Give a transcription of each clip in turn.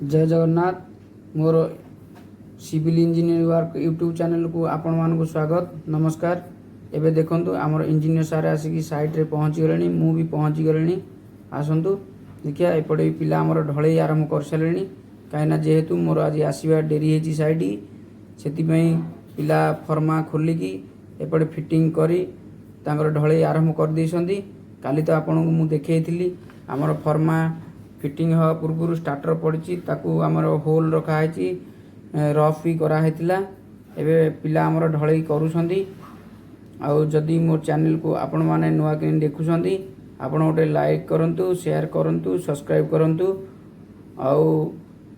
ଜୟ ଜଗନ୍ନାଥ। ମୋର civil engineering work YouTube ଚ୍ୟାନେଲକୁ ଆପଣମାନଙ୍କୁ ସ୍ୱାଗତ, ନମସ୍କାର। ଏବେ ଦେଖନ୍ତୁ, ଆମର ଇଞ୍ଜିନିୟର ସାର୍ ଆସିକି ସାଇଟ୍ରେ ପହଞ୍ଚିଗଲେଣି, ମୁଁ ବି ପହଞ୍ଚିଗଲିଣି। ଆସନ୍ତୁ ଦେଖିବା। ଏପଟେ ବି ପିଲା ଆମର ଢଳେଇ ଆରମ୍ଭ କରିସାରିଲେଣି, କାହିଁକିନା ଯେହେତୁ ମୋର ଆଜି ଆସିବା ଡେରି ହେଇଛି ସାଇଟ୍, ସେଥିପାଇଁ ପିଲା ଫର୍ମା ଖୋଲିକି ଏପଟେ ଫିଟିଂ କରି ତାଙ୍କର ଢଳେଇ ଆରମ୍ଭ କରିଦେଇଛନ୍ତି। କାଲି ତ ଆପଣଙ୍କୁ ମୁଁ ଦେଖେଇଥିଲି, ଆମର ଫର୍ମା ଫିଟିଂ ହେବା ପୂର୍ବରୁ ଷ୍ଟାର୍ଟର ପଡ଼ିଛି, ତାକୁ ଆମର ହୋଲ୍ ରଖାହେଇଛି, ରଫ୍ ବି କରାହେଇଥିଲା। ଏବେ ପିଲା ଆମର ଢଳେଇ କରୁଛନ୍ତି। ଆଉ ଯଦି ମୋ ଚ୍ୟାନେଲକୁ ଆପଣମାନେ ନୂଆ କିଣି ଦେଖୁଛନ୍ତି, ଆପଣ ଗୋଟେ ଲାଇକ୍ କରନ୍ତୁ, ସେୟାର କରନ୍ତୁ, ସବସ୍କ୍ରାଇବ୍ କରନ୍ତୁ ଆଉ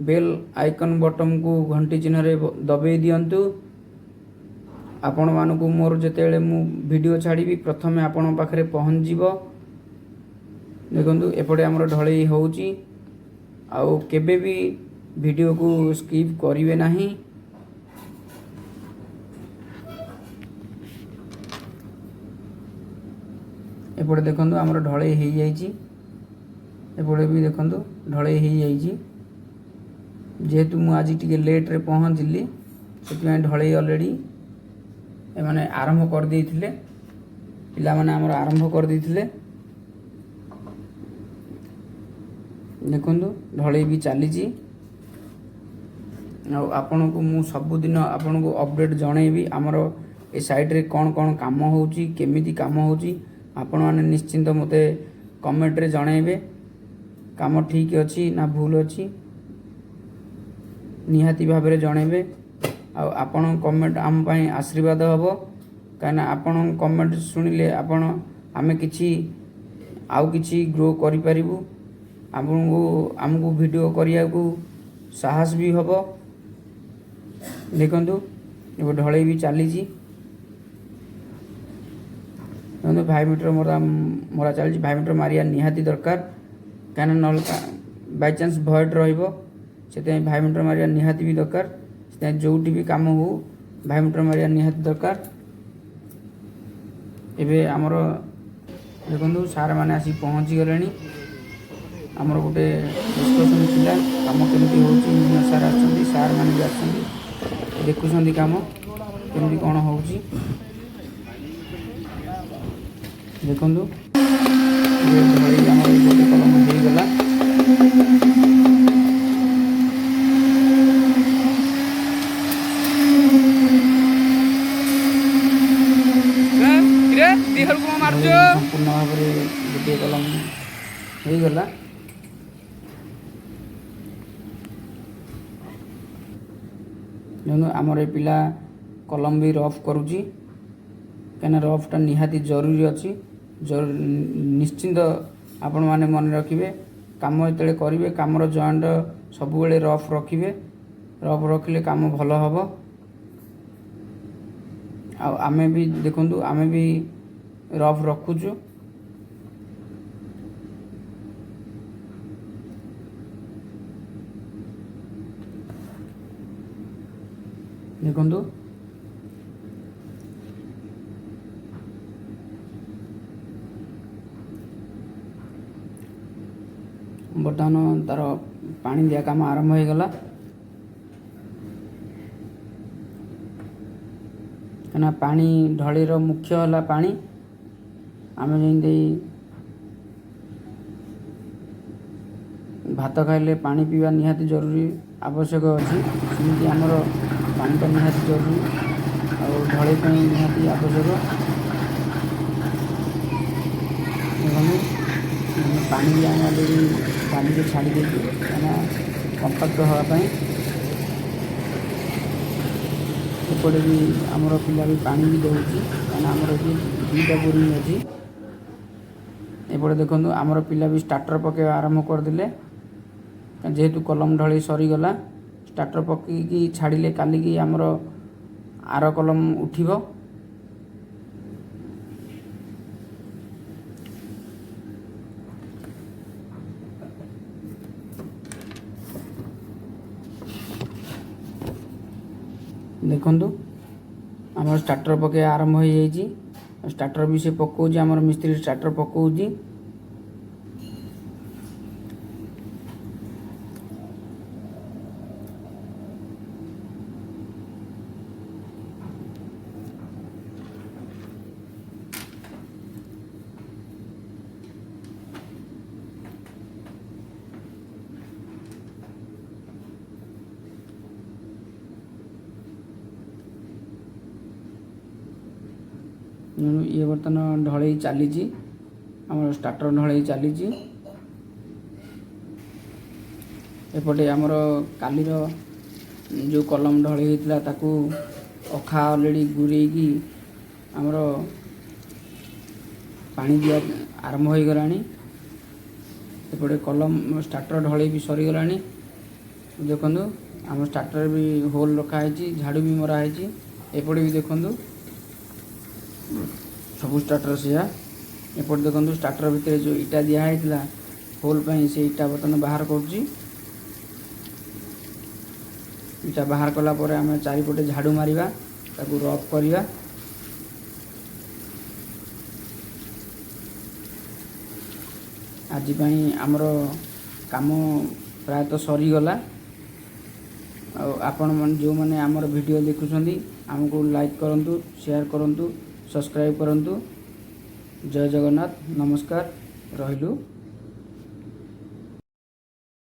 ବେଲ୍ ଆଇକନ୍ ବଟନ୍କୁ ଘଣ୍ଟି ଚିହ୍ନରେ ଦବେଇ ଦିଅନ୍ତୁ। ଆପଣମାନଙ୍କୁ ମୋର ଯେତେବେଳେ ମୁଁ ଭିଡ଼ିଓ ଛାଡ଼ିବି, ପ୍ରଥମେ ଆପଣଙ୍କ ପାଖରେ ପହଞ୍ଚିଯିବ। ଦେଖନ୍ତୁ, ଏପଟେ ଆମର ଢଳେଇ ହେଉଛି। ଆଉ କେବେ ବି ଭିଡ଼ିଓକୁ ସ୍କିପ୍ କରିବେ ନାହିଁ। ଏପଟେ ଦେଖନ୍ତୁ, ଆମର ଢଳେଇ ହେଇଯାଇଛି। ଏପଟେ ବି ଦେଖନ୍ତୁ, ଢଳେଇ ହେଇଯାଇଛି। ଯେହେତୁ ମୁଁ ଆଜି ଟିକେ ଲେଟ୍ରେ ପହଞ୍ଚିଲି, ସେଥିପାଇଁ ଢଳେଇ ଅଲରେଡ଼ି ଏମାନେ ଆରମ୍ଭ କରିଦେଇଥିଲେ। ପିଲାମାନେ ଆମର ଆରମ୍ଭ କରିଦେଇଥିଲେ। ଦେଖନ୍ତୁ, ଢଳେଇ ବି ଚାଲିଛି। ଆଉ ଆପଣଙ୍କୁ ମୁଁ ସବୁଦିନ ଆପଣଙ୍କୁ ଅପଡ଼େଟ୍ ଜଣେଇବି, ଆମର ଏ ସାଇଟ୍ରେ କ'ଣ କ'ଣ କାମ ହେଉଛି, କେମିତି କାମ ହେଉଛି। ଆପଣମାନେ ନିଶ୍ଚିନ୍ତ ମୋତେ କମେଣ୍ଟରେ ଜଣେଇବେ, କାମ ଠିକ୍ ଅଛି ନା ଭୁଲ ଅଛି, ନିହାତି ଭାବରେ ଜଣେଇବେ। ଆଉ ଆପଣଙ୍କ କମେଣ୍ଟ ଆମ ପାଇଁ ଆଶୀର୍ବାଦ ହେବ, କାହିଁକିନା ଆପଣଙ୍କ କମେଣ୍ଟ ଶୁଣିଲେ ଆମେ କିଛି ଆଉ କିଛି ଗ୍ରୋ କରିପାରିବୁ। ଆପଣଙ୍କୁ ଆମକୁ ଭିଡ଼ିଓ କରିବାକୁ ସାହସ ବି ହେବ। ଦେଖନ୍ତୁ, ଏବେ ଢଳେଇ ବି ଚାଲିଛି। ଦେଖନ୍ତୁ, 5 ମିଟର ମରା ମରା ଚାଲିଛି। 5 ମିଟର ମାରିବା ନିହାତି ଦରକାର, କାହିଁକିନା ନହେଲେ ବାଇଚାନ୍ସ ଭଏଡ଼ ରହିବ। ସେଥିପାଇଁ 5 ମିଟର ମାରିବା ନିହାତି ବି ଦରକାର। ସେଥିପାଇଁ ଯେଉଁଠି ବି କାମ ହଉ, 5 ମିଟର ମାରିବା ନିହାତି ଦରକାର। ଏବେ ଆମର ଦେଖନ୍ତୁ, ସାର୍ମାନେ ଆସି ପହଞ୍ଚିଗଲେଣି। ଆମର ଗୋଟେ ଡିସ୍କସନ୍ ଥିଲା, କାମ କେମିତି ହେଉଛି। ଇଞ୍ଜିନିୟର ସାର୍ ଆସିଛନ୍ତି, ସାର୍ମାନେ ବି ଆସିଛନ୍ତି, ଦେଖୁଛନ୍ତି କାମ କେମିତି କ'ଣ ହେଉଛି। ଦେଖନ୍ତୁ, ଏବେ ଢଳେଇ ଆମର ଏଇ ଗୋଟେ କଲମ ହେଇଗଲା। ଢଳେଇ ସମ୍ପୂର୍ଣ୍ଣ ଭାବରେ ଗୋଟିଏ କଲମ ହେଇଗଲା। ଦେଖନ୍ତୁ, ଆମର ଏ ପିଲା କଲମ ବି ରଫ୍ କରୁଛି, କାହିଁକିନା ରଫ୍ଟା ନିହାତି ଜରୁରୀ ଅଛି। ନିଶ୍ଚିନ୍ତ ଆପଣମାନେ ମନେ ରଖିବେ, କାମ ଯେତେବେଳେ କରିବେ, କାମର ଜଏଣ୍ଟ ସବୁବେଳେ ରଫ୍ ରଖିବେ। ରଫ୍ ରଖିଲେ କାମ ଭଲ ହେବ। ଆଉ ଆମେ ବି ଦେଖନ୍ତୁ, ଆମେ ବି ରଫ୍ ରଖୁଛୁ। ଦେଖନ୍ତୁ, ବର୍ତ୍ତମାନ ତାର ପାଣି ଦିଆ କାମ ଆରମ୍ଭ ହେଇଗଲା, କାହିଁକିନା ପାଣି ଢଳେଇର ମୁଖ୍ୟ ହେଲା ପାଣି। ଆମେ ଯେମିତି ଭାତ ଖାଇଲେ ପାଣି ପିଇବା ନିହାତି ଜରୁରୀ ଆବଶ୍ୟକ ଅଛି, ସେମିତି ଆମର ପାଣିଟା ନିହାତି ଜରୁରୀ ଆଉ ଢଳେଇ ପାଇଁ ନିହାତି ଆବଶ୍ୟକ। ଦେଖନ୍ତୁ, ପାଣି ବି ଆମେ ଅଲରେଡ଼ି ବାଲିରେ ଛାଡ଼ି ଦେଇଛୁ, କାହିଁକିନା କମ୍ପାକ୍ଟ ହେବା ପାଇଁ। ଏପଟେ ବି ଆମର ପିଲା ବି ପାଣି ବି ଦେଉଛି, କାହିଁକିନା ଆମର ଏଠି ଦୁଇଟା ବୋରିଂ ଅଛି। ଏପଟେ ଦେଖନ୍ତୁ, ଆମର ପିଲା ବି ଷ୍ଟାର୍ଟର ପକାଇବା ଆରମ୍ଭ କରିଦେଲେ। ଯେହେତୁ କଲମ ଢଳେଇ ସରିଗଲା, ଷ୍ଟାର୍ଟର ପକାଇକି ଛାଡ଼ିଲେ କାଲିକି ଆମର ଆର କଲମ ଉଠିବ। ଦେଖନ୍ତୁ, ଆମର ଷ୍ଟାର୍ଟର ପକାଇବା ଆରମ୍ଭ ହେଇଯାଇଛି। ଷ୍ଟାର୍ଟର ବି ସେ ପକାଉଛି, ଆମର ମିସ୍ତ୍ରୀ ଷ୍ଟାର୍ଟର ପକାଉଛି। ଇଏ ବର୍ତ୍ତମାନ ଢଳେଇ ଚାଲିଛି, ଆମର ଷ୍ଟାର୍ଟର ଢଳେଇ ଚାଲିଛି। ଏପଟେ ଆମର କାଲିର ଯେଉଁ କଲମ ଢଳେଇ ହେଇଥିଲା, ତାକୁ ଅଖା ଅଲରେଡ଼ି ଗୁରେଇକି ଆମର ପାଣି ଦିଆ ଆରମ୍ଭ ହୋଇଗଲାଣି। ଏପଟେ କଲମ ଷ୍ଟାର୍ଟର ଢଳେଇ ବି ସରିଗଲାଣି। ଦେଖନ୍ତୁ, ଆମ ଷ୍ଟାର୍ଟର ବି ହୋଲ୍ ରଖା ହେଇଛି, ଝାଡ଼ୁ ବି ମରା ହେଇଛି। ଏପଟେ ବି ଦେଖନ୍ତୁ, ସବୁ ଷ୍ଟାର୍ଟର ସେୟା। ଏପଟେ ଦେଖନ୍ତୁ, ଷ୍ଟାର୍ଟର ଭିତରେ ଯେଉଁ ଇଟା ଦିଆ ହେଇଥିଲା ହୋଲ୍ ପାଇଁ, ସେ ଇଟା ବର୍ତ୍ତମାନ ବାହାର କରୁଛି। ଇଟା ବାହାର କଲା ପରେ ଆମେ ଚାରିପଟେ ଝାଡ଼ୁ ମାରିବା, ତାକୁ ରଫ୍ କରିବା। ଆଜି ପାଇଁ ଆମର କାମ ପ୍ରାୟତଃ ସରିଗଲା। ଆଉ ଆପଣମାନେ ଯେଉଁମାନେ ଆମର ଭିଡ଼ିଓ ଦେଖୁଛନ୍ତି, ଆମକୁ ଲାଇକ୍ କରନ୍ତୁ, ସେୟାର କରନ୍ତୁ, ସବସ୍କ୍ରାଇବ୍ କରନ୍ତୁ। ଜୟ ଜଗନ୍ନାଥ, ନମସ୍କାର, ରହିଲୁ।